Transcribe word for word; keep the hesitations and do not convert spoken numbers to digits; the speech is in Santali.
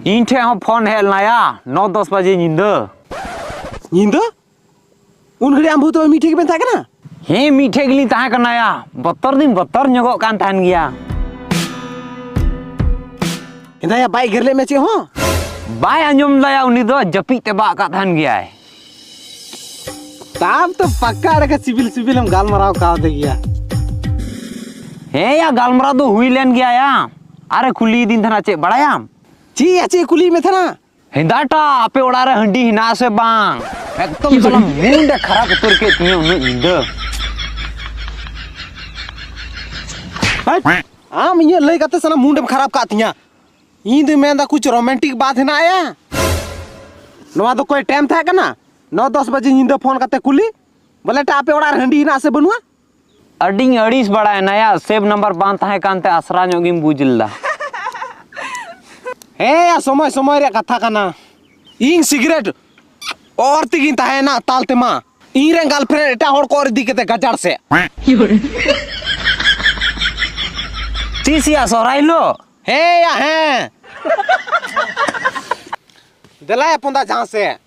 ᱤᱧ ᱴᱷᱮᱡ ᱦᱚᱸ ᱯᱷᱳᱱ ᱦᱮᱡ ᱞᱮᱱᱟᱭᱟ, ᱱᱚ ᱫᱚᱥ ᱵᱟᱡᱮ ᱧᱤᱫᱟᱹ᱾ ᱧᱤᱫᱟᱹ? ᱩᱱ ᱜᱷᱟᱹᱲᱤᱡ ᱟᱢ ᱵᱟᱹᱦᱩ ᱛᱟᱢᱟ ᱢᱤᱫ ᱴᱷᱮᱡ ᱜᱮᱵᱮᱱ ᱛᱟᱦᱮᱸ ᱠᱟᱱᱟ? ᱦᱮᱸ, ᱢᱤᱫ ᱴᱷᱮᱡ ᱜᱮᱞᱤᱧ ᱛᱟᱦᱮᱸ ᱠᱟᱱᱟᱭᱟ᱾ ᱵᱚᱛᱚᱨ ᱫᱩᱧ ᱵᱚᱛᱚᱨ ᱧᱚᱜᱚᱜ ᱠᱟᱱ ᱛᱟᱦᱮᱱ ᱜᱮᱭᱟ᱾ ᱦᱮᱸᱫᱟᱭᱟ, ᱵᱟᱭ ᱮᱜᱮᱨ ᱞᱮᱫ ᱢᱮ ᱪᱮᱫ ᱦᱚᱸ? ᱵᱟᱭ ᱟᱸᱡᱚᱢ ᱞᱮᱫᱟ, ᱩᱱᱤ ᱫᱚ ᱡᱟᱹᱯᱤᱫ ᱛᱮ ᱵᱟᱜ ᱟᱠᱟᱫ ᱛᱟᱦᱮᱱ ᱜᱮᱭᱟᱭ᱾ ᱛᱟᱢ ᱛᱚ ᱯᱟᱠᱟ ᱮᱲᱮ ᱠᱟ ᱥᱤᱵᱤᱞ ᱥᱤᱵᱤᱞ ᱮᱢ ᱜᱟᱞᱢᱟᱨᱟᱣ ᱠᱟᱣᱫᱮ ᱜᱮᱭᱟ᱾ ᱦᱮᱸ ᱭᱟ, ᱜᱟᱞᱢᱟᱨᱟᱣ ᱫᱚ ᱦᱩᱭ ᱞᱮᱱ ᱜᱮᱭᱟ ᱭᱟ᱾ ᱟᱨᱮ ᱠᱩᱞᱤᱭᱮᱫᱤᱧ ᱛᱟᱦᱮᱱᱟ, ᱪᱮᱫ ᱵᱟᱲᱟᱭᱟᱢ? ᱪᱮᱫ ᱭᱟ, ᱪᱮᱫ ᱠᱩᱞᱤᱭᱮᱫ ᱢᱮ ᱛᱟᱦᱮᱱᱟ? ᱦᱮᱸᱫᱟᱴᱟ, ᱟᱯᱮ ᱚᱲᱟᱜ ᱨᱮ ᱦᱟᱺᱰᱤ ᱦᱮᱱᱟᱜᱼᱟ ᱥᱮ ᱵᱟᱝ? ᱮᱠᱫᱚᱢ ᱥᱟᱞᱟ ᱢᱩᱰ ᱮ ᱠᱷᱟᱨᱟᱯ ᱩᱛᱟᱹᱨ ᱠᱮᱫ ᱛᱤᱧᱟᱹ ᱩᱱᱟᱹᱜ ᱧᱤᱫᱟᱹ᱾ ᱦᱟᱴ! ᱟᱢ ᱤᱧᱟᱹᱜ ᱞᱟᱹᱭ ᱠᱟᱛᱮ ᱥᱟᱞᱟ ᱢᱩᱰ ᱮᱢ ᱠᱷᱟᱨᱟᱯ ᱠᱟᱜ ᱛᱤᱧᱟᱹ᱾ ᱤᱧ ᱫᱩᱧ ᱢᱮᱱᱫᱟ ᱠᱩᱪ ᱨᱳᱢᱟᱱᱴᱤᱠ ᱵᱟᱛ ᱦᱮᱱᱟᱜ ᱭᱟ᱾ ᱱᱚᱣᱟ ᱫᱚ ᱠᱚᱭ ᱴᱟᱭᱤᱢ ᱛᱟᱦᱮᱸ ᱠᱟᱱᱟ? ᱱᱚ ᱫᱚᱥ ᱵᱟᱡᱮ ᱧᱤᱫᱟᱹ ᱯᱷᱳᱱ ᱠᱟᱛᱮ ᱠᱩᱞᱤ, ᱵᱚᱞᱮ ᱮᱴᱟᱜ ᱟᱯᱮ ᱚᱲᱟᱜ ᱨᱮ ᱦᱟᱺᱰᱤ ᱦᱮᱱᱟᱜ ᱥᱮ ᱵᱟᱹᱱᱩᱜᱼᱟ? ᱟᱹᱰᱤᱧ ᱟᱹᱲᱤᱥ ᱵᱟᱲᱟᱭᱮᱱᱟ ᱭᱟ, ᱥᱮᱵᱷ ᱱᱟᱢᱵᱟᱨ ᱵᱟᱝ ᱛᱟᱦᱮᱸ ᱠᱟᱱᱛᱮ ᱟᱥᱨᱟ ᱧᱚᱜ ᱜᱤᱧ ᱵᱩᱡᱽ ᱞᱮᱫᱟ᱾ ᱦᱮᱸ ᱭᱟ, ᱥᱚᱢᱚᱭ ᱥᱚᱢᱚᱭ ᱨᱮᱭᱟᱜ ᱠᱟᱛᱷᱟ ᱠᱟᱱᱟ᱾ ᱤᱧ ᱥᱤᱜᱨᱮᱴ ᱚᱨ ᱛᱮᱜᱤᱧ ᱛᱟᱦᱮᱸᱭᱮᱱᱟ ᱛᱟᱞ ᱛᱮᱢᱟ᱾ ᱤᱧ ᱨᱮᱱ ᱜᱟᱨᱞᱯᱷᱨᱮᱱᱰ ᱮᱴᱟᱜ ᱦᱚᱲ ᱠᱚ ᱚᱨ ᱤᱫᱤ ᱠᱟᱛᱮ ᱜᱟᱡᱟᱲ ᱥᱮᱫ᱾ ᱛᱤᱥ ᱭᱟ ᱥᱚᱦᱨᱟᱭ ᱦᱤᱞᱳᱜ? ᱦᱮᱸ ᱭᱟ, ᱦᱮᱸ᱾ ᱫᱮᱞᱟ ᱭᱟ ᱯᱚᱸᱫᱟ ᱡᱟᱦᱟᱸ ᱥᱮᱫ᱾